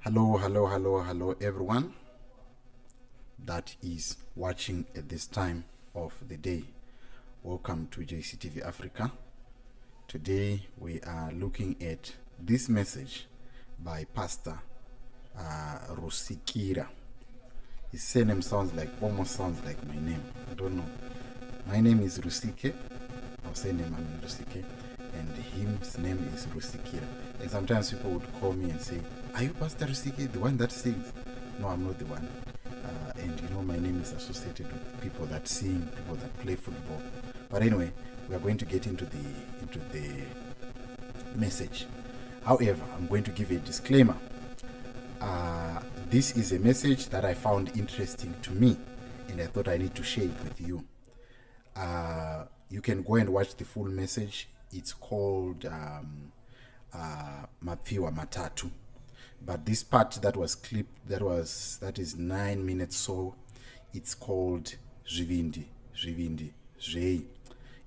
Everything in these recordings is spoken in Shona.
Hello, hello, hello, hello, everyone that is watching at this time of the day. Welcome to JCTV Africa. Today we are looking at this message by Pastor Rusikira. His surname sounds like, almost sounds like my name. I don't know. My name is Rusike. Our surname, I'm Rusike. And his name is Rusikira. And sometimes people would call me and say, are you Pastor Rusike, the one that sings? No, I'm not the one. And you know, my name is associated with people that sing, people that play football. But anyway, we are going to get into the message. However, I'm going to give a disclaimer. This is a message that I found interesting to me, and I thought I need to share it with you. You can go and watch the full message. It's called Mapfihwa Matatu. But this part that was clipped, that is 9 minutes so, it's called Zvivindi, Zvivindi, Zvei.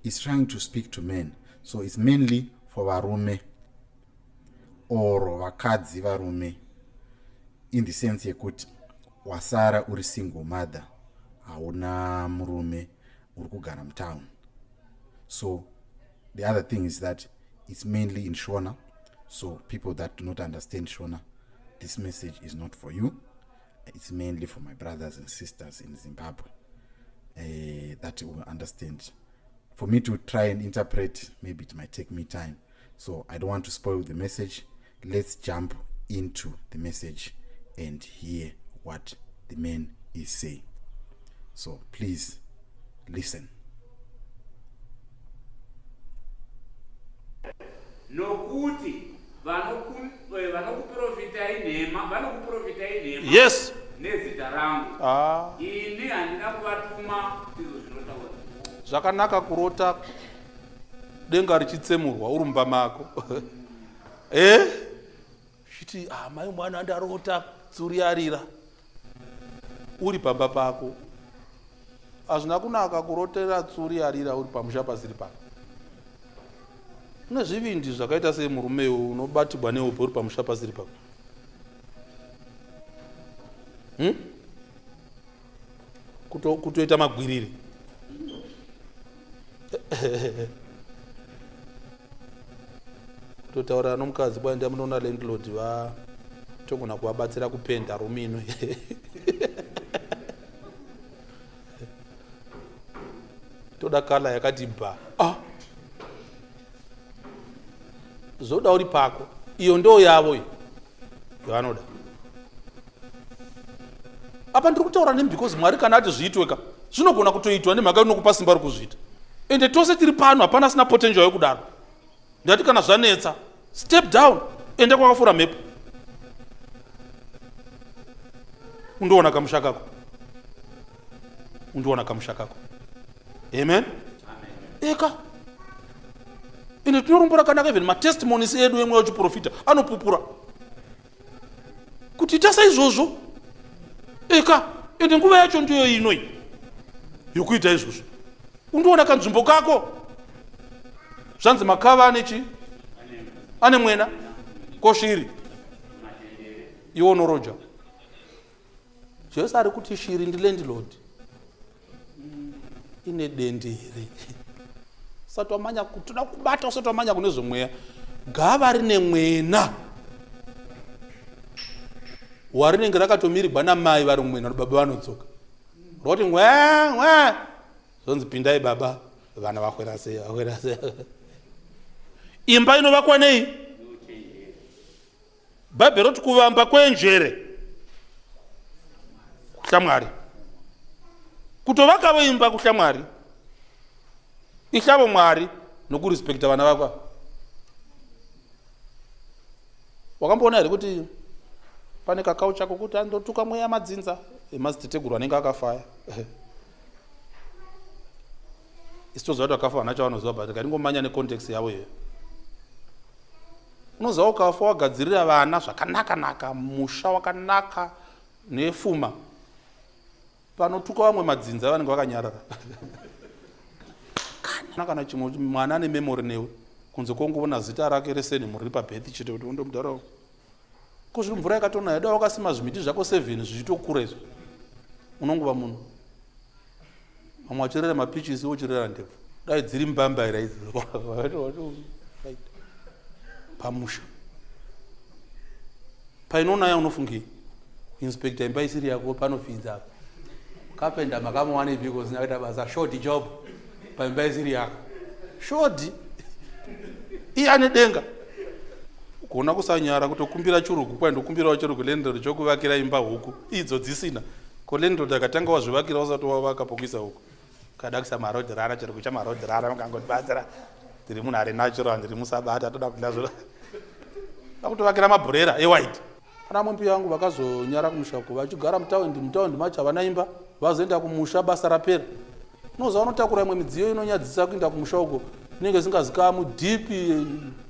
It's trying to speak to men. So it's mainly for varume or vakadzi varume, in the sense yekuti wasara uri single mother, hauna murume, uri kugara mutown. So the other thing is that it's mainly in Shona. So people that do not understand Shona, this message is not for you. It's mainly for my brothers and sisters in Zimbabwe that will understand. For me to try and interpret, maybe it might take me time. So I don't want to spoil the message. Let's jump into the message and hear what the man is saying. So please listen. Nokuti vanokuprofitai nhema, vanokuprofitai nhema. Yes. Nezita rangu. Ini handina kuvatuma, ndizvo zvinotaura. Zvakanaka kurota denga richitsemurwa uri mumba mako. Chiti, mai mwana ndarota tsuri yarira. Uri pamba pako. Hazvina kunaka kurotera tsuri yarira uri pamusha pasiri pako. Une zvivindi zvakaita sei murume unobatirwa nehope uri pamusha pasiri pako? Kutoita magwiriri. Kutotaura nomukadzi kwaenda munoona landlord va togona kuvabatsira kupenda room ino. Toda kala yakati bha. Zoda uri pako. Iyo ndo yavo iyo. Yavanoda. Apa ndiri kutaura nemi because Mwari kana ati zviitwe ka, zvinogona kutoitwa nemhaka inokupa simba rokuzviita. Ende tose tiri pano hapana asina potential yekudaro. Ndati kana zvanetsa, step down, enda kwakafura mhepo. Undoona kamusha kako. Undoona kamusha kako. Amen. Amen. Eka. Ende tinorombo rakanaka, even matestimonies edu emweya wechiprofita anopupura kuti ita saizvozvo. Eka, ende nguva yacho ndiyo inoi yokuita izvozvo. Undoona kanzvimbo kako. Zvanzi makava ane chi? Ane mwena. Ko shiri? Iwe unoroja. Jesu ari kuti shiri ndi landlord. Ine dendere. Usati wamanya toda kubata, usati wamanya kune zvemweya. Gava rine mwena warinenge rakatomirigwa namai vari mumwena, baba vanodzoka roti ngwe ngwe, zvonzi pindai baba, vana vakwera sei, vakwera sei. Imba inovakwa nei? Bhaibheri roti kuvamba kwenjere kutya Mwari. Kutovakavo imba kutya Mwari. Ityavo Mwari nokurespekta vana vako. Wakamboona here kuti pane kakau chako kuti andotuka mweya madzinza emadziteteguru anenge akafaya? Isu toziva kuti vakafa vana chavanoziva, but ngatingomanya necontext yavo iyoyo. Unoziva ukafa wagadzirira vana zvakanaka-naka, musha wakanaka nefuma, panotuka vamwe madzinza vanenge vakanyarara. Kana chimwe mwana ane memory newe, kunze kwongoona zita rake resenemu riri pabirth chete kuti undomudhara. Ko zvino mvura yakatonaya dai wakasima zvimiti zvako 7 zvichitokura izvo. Unongova muno. Vamwe vachirera mapichisi wochirera ndebvu. Dai dziri mbambaira idzi. Pamusha. Painonaya unofungei? Inspector imba isiri yako panofidza apa. Kapenda makamuwanepi kusina kuita basa short job paimba isiri yako. Short. Iye ane denga. Gona kusanyara kutokumbira churugu kwai ndokumbirawo churugu landlord chokuvakira imba huku idzo dzisina. Ko landlord akatanga wazvivakira usati wavaka pokuisa huku. Kada kuisa maroad rara churugu chamaroad rara mukangotibatsira. Ndiri munhu ari natural ndiri musabata toda kudya zviro. Akutovakira mabhurera ewhite. Ana mumbi yangu vakazonyara kumusha uko vachigara mutaundi mutaundi macho havana imba vazoenda kumusha basa rapera unoziva unotakura imwe midziyo inonyadzisa kuenda kumusha uko inenge isingazikamu dhipi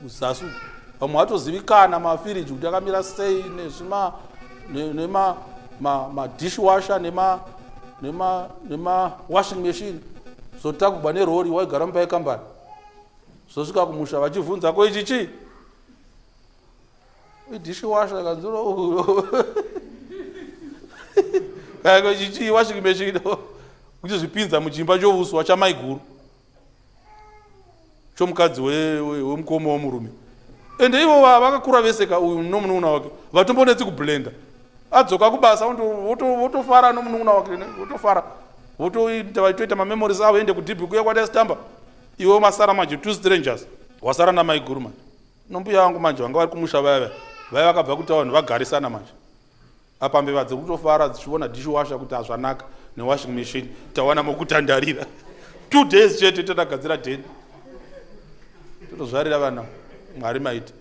zasi uko vamwe vatozivikana mafiriji kuti akamira sei nezvima nema madishwasher nema nema nema washing machine zotakugwa nerori waigara mumba yekambani zosvika kumusha vachivhunza ko ichi chii idishwasher kanzuro kako chichi washing machine uchizvipinza muchimba chouswa chamaiguru chomukadzi wemukoma wemurume ende ivo vakakura vese ka uyu nomunun'una wake vatombonetsi kublenda adzoka kubasa votofara nomunun'una wake votofara votoita vachitoita mamemories avo ende kudhibhi kuya kwataisitamba iwe masara manje two strangers wasara namaiguru manje Nombuya vangu manje vanga vari kumusha vaya vaya vaya vakabva kutauni vagarisana manje apa mbeva dziri kutofara dzichivona dishwasher kuti hazvanaka newashing machine tawana mokutandarira two days chete totagadzira deni totozvarira vana mwari maita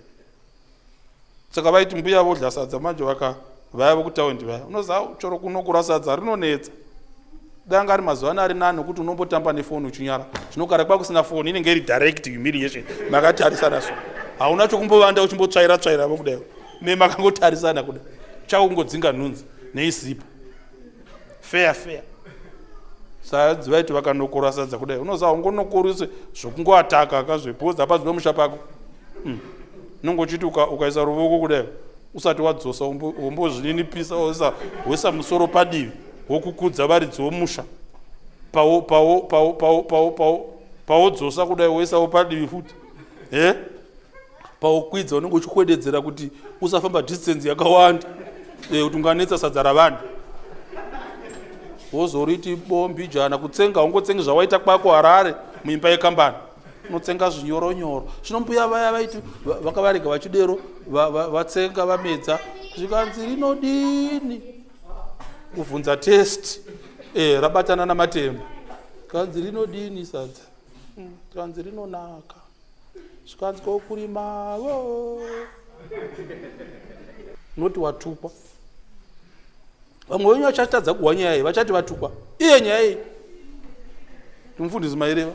saka vaiti mbuya vodya sadza manje vaka vaya vokutaundi vaya unoziva choro kunokura sadza rinonetsa dai anga ari mazuva ano ari nani nokuti unombotamba nefoni uchinyara zvino kare kwakusina foni inenge iri direct humiliation makatarisana so hauna chokumbovanda uchimbotsvaira tsvaira vo kudai me makangotarisana kuda chako kungodzinga nhunzi neisipo fair fair sadzi vaiti vakanokora sadza kudai unoziva ungonokorise zvokungoataka kazvepoza hapazwe musha pako hmm. unonge uchiti ukaisa ruvoko kudai usati wadzosa wombozvininipisa woisa woisa musoro padivi wokukudza varidzi vomusha pawo pawo pawo pawo pawo pawo pawodzosa kudai woisawo padivi futi e pawokwidza unenge uchikwededzera kuti usafamba distance yakawanda e, kuti unganetsa sadza ravanhu wozoriti bombijana kutsenga ungotsengi zvawaita kwako harare muimba yekambani unotsenga zvinyoronyoro zvino mbuya vaya vaiti vakavarega vachidero vatsenga vamedza zvikanzi rinodini kuvhunza test e, rabatana namatemba kanzi rinodini sadza hmm, kanzi rinonaka zvikanzi kokurimavo unoti watukwa vamwe venyu vachatadza kuhwa nyaya iyi vachati vatukwa iye nyaya iyi timufundisi maireva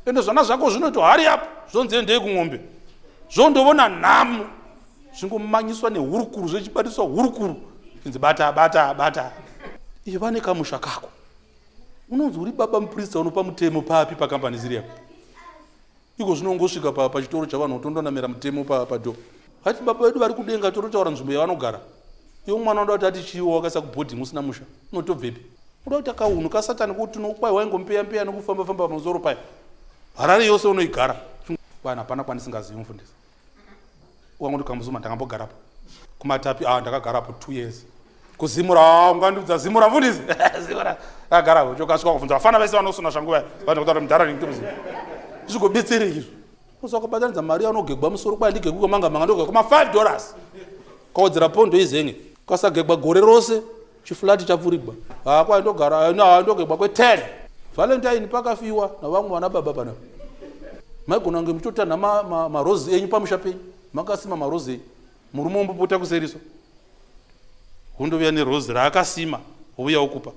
ende zvana zvako zvinoti hari apo zvonzi endei kumombe zvondovona nhamo zvingomanyiswa nehurukuru zvechibatiswa hurukuru chinzi bata bata bata iye vane kamusha kako unonzi uri baba muprista unopa mutemo papi pakambani ziri yako Iko zvino ungosvika pa, pachitoro chavanhu wotondonamira mutemo pa, padho. Hati baba vedu vari kudenga tototaura nzvimbo yavanogara. Iwe mwana unoda kuti ati chiiwo wakaisa kuboarding usina musha. Unotobvepi? Unoda kuti akaunhu kasatani kuti unokwai waingompeya mpeya nokufamba famba pamusoro paya. Harare yose unoigara. Bwana hapana kwandisingazivi mufundisi. Wangoti Kambuzuma ndakambogarapo. Kumatapi ah ndakagarapo 2 years. Kuzimura ah ungandiudza Zimura mfundisi. Zimura ndakagarapo chokasvika kuvhunza vafana vese vanosona shangu vaya. Vanhu kutaura mudhara ndikutomuziva. Zvigobetserei izvo. Uza kubatanidza mari yaunogegwa musoro kwai ndigegwe kwamanga manga ndogegwa kuma 5 dollars. Kawedzera pondo izenge. Kasagegwa gore rose chiflati chapfurigwa. Ah kwai ndogara ah ndogegwa kwe 10. Valentine pakafiwa navamwe vana baba panapa. Maigona kunge muchitotanha marozi ma, ma enyu pamusha penyu makasima marozi enyu murume wombopota kuseriso wondovuya nerozi raakasima wouya wokupa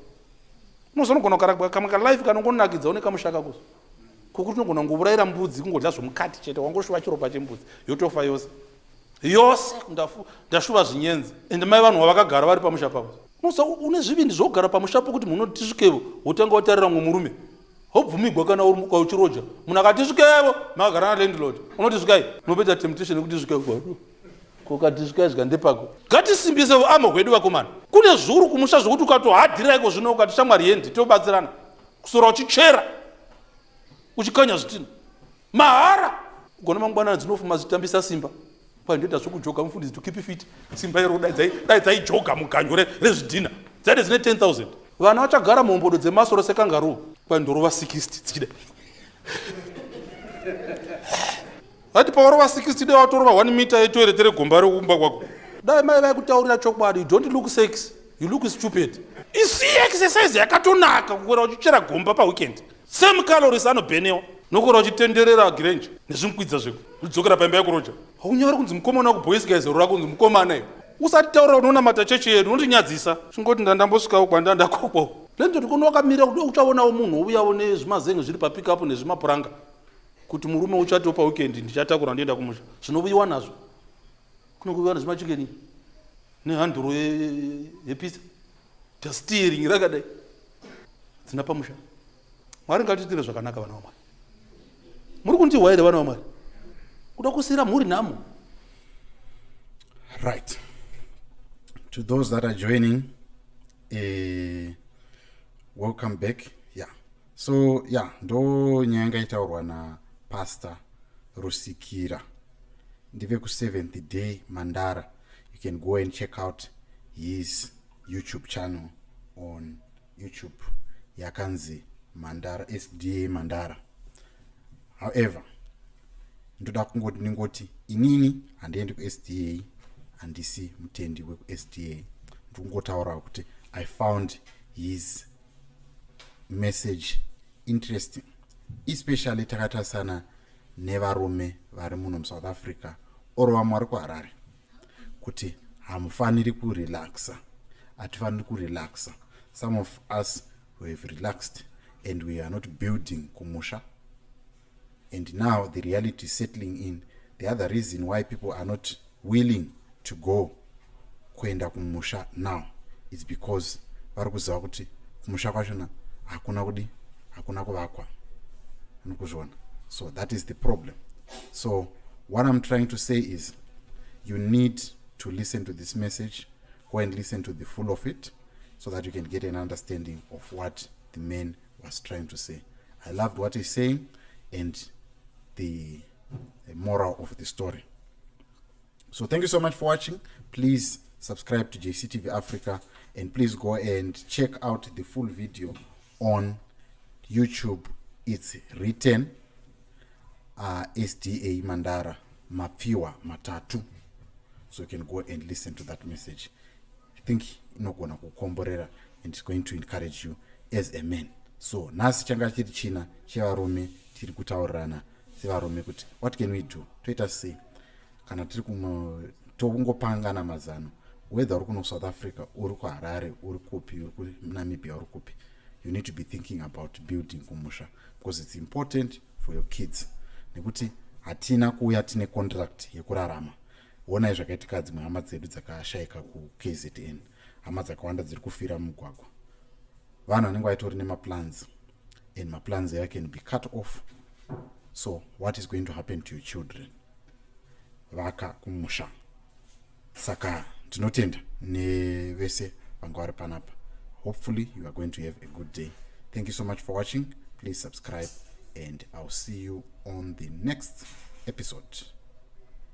unozonogona kugara kamwe kalife kanongonakidza une kamusha kako kokuti unogona kungovurayira mbudzi kungodya zvomukati chete wangoshuva chiropa chembudzi yotofa yose yose ndashuva zvinyenzi ende mai vanhu wavakagara vari pamusha pavo unoza une zvivindi zvokugara pamusha pokuti munhu unoti tisvikevo wotanga watarira mumwe murume Hobvumigwa kana uri muka uchiroja. Munhu akati svikevo, makagara na landlord. Unoti svikai. Unopedza temptation yekuti svikai kwa. Kokadisikaizwa ndepako. Ngatisimbise vuama hwedu vakomana. Kune zviuru kumusha zvokuti ukatohadhira iko zvino ukati shamwari yendi tobatsirana. Kusora uchichera. Uchikanya zvitina. Mahara. Ugona mangwanani dzinofuma dzitambisa simba. Kwai ndoita zvekujoga mufundisi to keep fit. Simba iro dai dzai dai dzaijoga muganyo rezvidhina. Dzaide dzine 10000. Vana vachagara muhombodo dzemasoro sekangaroo. Kwai ndorova 60 dzichida. Vati pawarova 60 dai watorova 1 meter yetoilet regomba rekumba kwako. Dai mai vaikutaurira chokwadi, you don't look sexy, you look stupid. Isi exercise yakatonaka kukwera uchichera gomba paweekend. Same calories anobhenewa nokukwera uchitenderera Grange nezvimukwidza zveko. Uchidzokera paimba yekuroja. Haunyari kunzi mukomana wakuboys guys rora kunzi mukomana iwe. Usatitaurira unonamata chechi yedu unotinyadzisa. Chingoti ndandambosvikawo kwandandakokwa. Lendoti kuno wakamira kuti uchaonawo munhu ouyawo nezvimazenge zviri papick up nezvimapuranga. Kuti murume uchatiwo paweekend ndichatakura ndoenda kumusha. Zvinovuyiwa nazvo. Kunokuviwa nezvimachikeni nehanduro yepizza. The steering rakadai. Dzina pamusha. Mwari ngatiitire zvakanaka vana vaMwari. Muri kundihwa here vana vaMwari? Kuda kusiyira mhuri nhamo. Right. To those that are joining, welcome back. Yeah. So yeah, ndo nyaya yanga itaurwa na Pastor Rusikira. Ndive ku Seventh Day Mandara. You can go and check out his YouTube channel on YouTube yakanzi Mandara SDA Mandara. However, ndoda kungoti ndingoti inini handiendi kuSDA, handisi mutendi wekuSDA. Ndikungotaura kuti I found his message interesting, especially takatarisana nevarume vari muno muSouth Africa or vamwe vari kuHarare, kuti hamufaniri kurelaxa, hatifaniri kurelaxa. Some of us we have relaxed and we are not building kumusha, and now the reality is settling in. The other reason why people are not willing to go kuenda kumusha now is because vari kuziva kuti kumusha kwachona hakuna kudi, hakuna kuvakwa, anokuzviona. So that is the problem. So what I'm trying to say is you need to listen to this message. Go and listen to the full of it so that you can get an understanding of what the man was trying to say. I loved what he's saying and the moral of the story. So thank you so much for watching. Please subscribe to JCTV Africa and please go and check out the full video on YouTube. It's written SDA Mandara Mapfiwa Matatu. So you can go and listen to that message. I think inogona kukomborera and it's going to encourage you as a man. So nhasi changa chiri china chevarume, tiri kutaurirana sevarume kuti what can we do, toita sei kana tiri tongopangana mazano, whether uri kuno South Africa, uri kuHarare, uri kupi, uri kuNamibia, uri kupi, you need to be thinking about building kumusha because it's important for your kids, nekuti hatina kuuya tine contract yekurarama. Onai zvakaitika dzimwe hama dzedu dzakashayika kuKZN. Hama dzakawanda dziri kufira mumugwagwa, vanhu vanenge vaitori nemaplans, and maplans aya can be cut off. So what is going to happen to your children? Vaka kumusha. Saka ndinotenda nevese vanga vari panapa. Hopefully you are going to have a good day. Thank you so much for watching. Please subscribe and I'll see you on the next episode.